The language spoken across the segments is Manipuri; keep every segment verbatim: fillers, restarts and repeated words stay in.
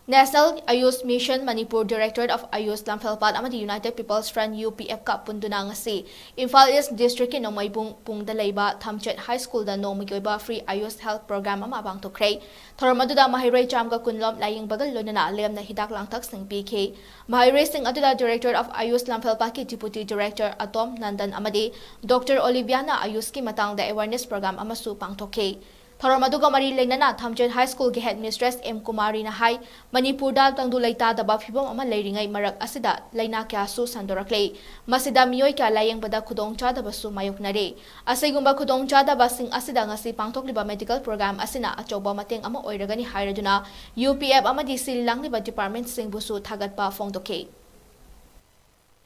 National Ayush Mission Manipur, Directorate of Ayush ꯂꯝꯐꯦꯜꯄꯥꯠ ꯑꯃꯗꯤ United People's Front, UPF ꯀ ꯄꯨꯟꯗꯨꯅ ꯉꯁꯤ ꯏꯝꯐꯥꯜ ꯏꯁ ꯗꯤꯁꯇ꯭ꯔꯤꯛꯀꯤ ꯅꯣꯡꯃꯩꯕꯨꯡ ꯄꯨꯡꯗ ꯂꯩꯕ ꯊꯝꯆꯦꯠ ꯍꯥꯏ ꯁ꯭ꯀꯨꯜꯗ ꯅꯣꯡꯃꯒꯤ ꯑꯣꯏꯕ free Ayush Health Program ꯑꯃ ꯄꯥꯡꯊꯣꯛꯈ꯭ꯔꯦ꯫ ꯊꯧꯔꯝ ꯑꯗꯨꯗ ꯃꯍꯩꯔꯣꯏ ꯆꯥꯝꯃꯒ ꯀꯨꯟ ꯂꯣꯝ ꯂꯥꯌꯦꯡꯕꯒ ꯂꯣꯏꯅꯅ ꯂꯦꯝꯅ ꯍꯤꯗꯥꯛ ꯂꯥꯡꯊꯛꯁꯤꯡ ꯄꯤꯈꯤ꯫ ꯃꯍꯩꯔꯣꯏꯁꯤꯡ ꯑꯗꯨꯗ Directorate of Ayush ꯂꯝꯐꯦꯜꯄꯥꯠꯀꯤ Deputy Director ꯑꯇꯣꯝ Nandan ꯑꯃꯗꯤ Doctor ꯑꯣꯂꯤꯚꯤꯌꯥꯅ ꯑꯌꯨꯁꯀꯤ ꯃꯇꯥꯡꯗ awareness program ꯑꯃꯁꯨ ꯄꯥꯡꯊꯣꯛꯈꯤ꯫ ꯊꯧꯔꯝ ꯑꯗꯨꯒ ꯃꯔꯤ ꯂꯩꯅꯅ ꯊꯝꯆꯦꯠ ꯍꯥꯏ ꯁ꯭ꯀꯨꯜꯒꯤ Head Mistress ꯑꯦꯝ ꯀꯨꯃꯥꯔꯤꯅ ꯍꯥꯏ, ꯃꯅꯤꯄꯨꯔꯗ ꯇꯪꯗꯨ ꯂꯩꯇꯥꯗꯕ ꯐꯤꯚꯝ ꯑꯃ ꯂꯩꯔꯤꯉꯩ ꯃꯔꯛ ꯑꯁꯤꯗ ꯂꯥꯏꯅꯥ ꯀꯌꯥꯁꯨ ꯁꯟꯗꯣꯔꯛꯂꯦ꯫ ꯃꯁꯤꯗ ꯃꯤꯑꯣꯏ ꯀꯌꯥ ꯂꯥꯌꯦꯡꯕꯗ ꯈꯨꯗꯣꯡꯆꯥꯗꯕꯁꯨ ꯃꯥꯌꯣꯛꯅꯔꯦ꯫ ꯑꯁꯤꯒꯨꯝꯕ ꯈꯨꯗꯣꯡꯆꯥꯗꯕꯁꯤꯡ ꯑꯁꯤꯗ ꯉꯁꯤ ꯄꯥꯡꯊꯣꯛꯂꯤꯕ medical program ꯑꯁꯤꯅ ꯑꯆꯧꯕ ꯃꯇꯦꯡ ꯑꯃ ꯑꯣꯏꯔꯒꯅꯤ ꯍꯥꯏꯔꯗꯨꯅ UPF ꯑꯃꯗꯤ ꯁꯤꯜ ꯂꯥꯡꯂꯤꯕ department ꯁꯤꯡꯕꯨꯁꯨ ꯊꯥꯒꯠꯄ ꯐꯣꯡꯗꯣꯛꯈꯤ꯫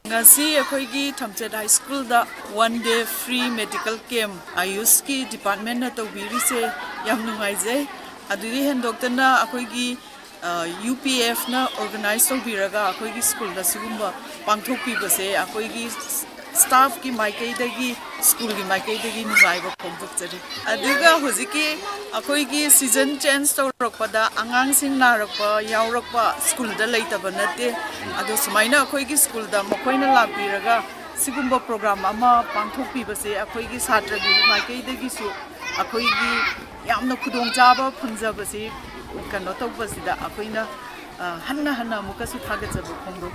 ꯉꯁꯤ ꯑꯩꯈꯣꯏꯒꯤ ꯊꯝꯆꯦꯠ ꯍꯥꯏ ꯁ꯭ꯀꯨꯜꯗ one day free medical camp ꯑꯌꯨꯁꯀꯤ department ꯅ ꯇꯧꯕꯤꯔꯤꯁꯦ ꯌꯥꯝ ꯅꯨꯡꯉꯥꯏꯖꯩ꯫ ꯑꯗꯨꯗꯒꯤ ꯍꯦꯟꯗꯣꯛꯇꯅ ꯑꯩꯈꯣꯏꯒꯤ, ꯑ, UPF ꯅ organize ꯇꯧꯕꯤꯔꯒ ꯑꯩꯈꯣꯏꯒꯤ ꯁ꯭ꯀꯨꯜꯗ ꯁꯤꯒꯨꯝꯕ ꯄꯥꯡꯊꯣꯛꯄꯤꯕꯁꯦ ꯑꯩꯈꯣꯏꯒꯤ staff ꯀꯤ ꯃꯥꯏꯀꯩꯗꯒꯤ, ꯁ꯭ꯀꯨꯜꯒꯤ ꯃꯥꯏꯀꯩꯗꯒꯤ ꯅꯨꯡꯉꯥꯏꯕ ꯐꯣꯡꯗꯣꯛꯆꯔꯤ꯫ ꯑꯗꯨꯒ ꯍꯧꯖꯤꯛꯀꯤ ꯑꯩꯈꯣꯏꯒꯤ season change ꯇꯧꯔꯛꯄꯗ ꯑꯉꯥꯡꯁꯤꯡ ꯅꯥꯔꯛꯄ ꯌꯥꯎꯔꯛꯄ ꯁ꯭ꯀꯨꯜꯗ ꯂꯩꯇꯕ ꯅꯠꯇꯦ꯫ ꯑꯗꯣ ꯁꯨꯃꯥꯏꯅ ꯑꯩꯈꯣꯏꯒꯤ ꯁ꯭ꯀꯨꯜꯗ ꯃꯈꯣꯏꯅ ꯂꯥꯛꯄꯤꯔꯒ ꯁꯤꯒꯨꯝꯕ program ꯑꯃ ꯄꯥꯡꯊꯣꯛꯄꯤꯕꯁꯦ ꯑꯩꯈꯣꯏꯒꯤ ꯁꯥꯇ꯭ꯔꯒꯤ ꯃꯥꯏꯀꯩꯗꯒꯤꯁꯨ ꯑꯩꯈꯣꯏꯒꯤ ꯌꯥꯝꯅ ꯈꯨꯗꯣꯡꯆꯥꯕ ꯐꯪꯖꯕꯁꯤ ꯀꯩꯅꯣ ꯇꯧꯕꯁꯤꯗ ꯑꯩꯈꯣꯏꯅ, ꯑ, ꯍꯟꯅ ꯍꯟꯅ ꯑꯃꯨꯛꯀꯁꯨ ꯊꯥꯒꯠꯆꯕ ꯐꯣꯡꯗꯣꯛ